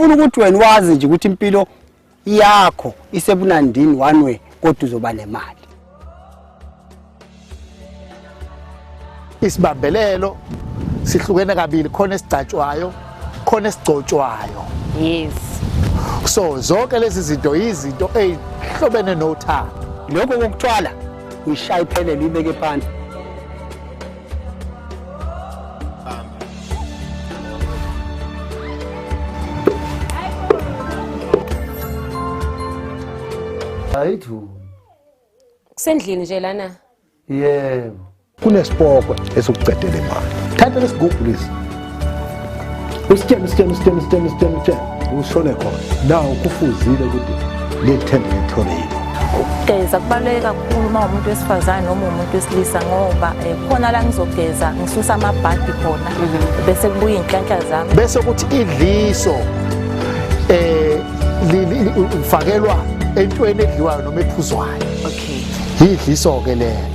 Ngifuna ukuthi wena wazi nje ukuthi impilo yakho isebunandini one way kodwa uzoba nemali. Isibambelelo sihlukene kabili, khona esigcatshwayo, khona esigcotshwayo. Yes. So zonke lezi zinto izinto ezihlobene nothando. Lokho kokuthwala uyishaya iphelele uyibeke phansi. Ayithu. Kusendlini nje lana. Yebo. Kunesipokwe esikucedela imali. Thatha lesigubhu lesi. Usitshene usitshene usitshene usitshene usitshene usitshene ushone khona. Nawu kufuzile ukuthi leli thende lithole yini. Ukugeza kubaluleke kakhulu uma umuntu wesifazane noma umuntu wesilisa ngoba eh, khona la ngizogeza ngisusa amabhadi khona bese kubuya iy'nhlanhla zami. Bese kuthi idliso eh li- li- ufakelwa entweni edliwayo noma ephuzwayo. Okay. Idliso ke lelo.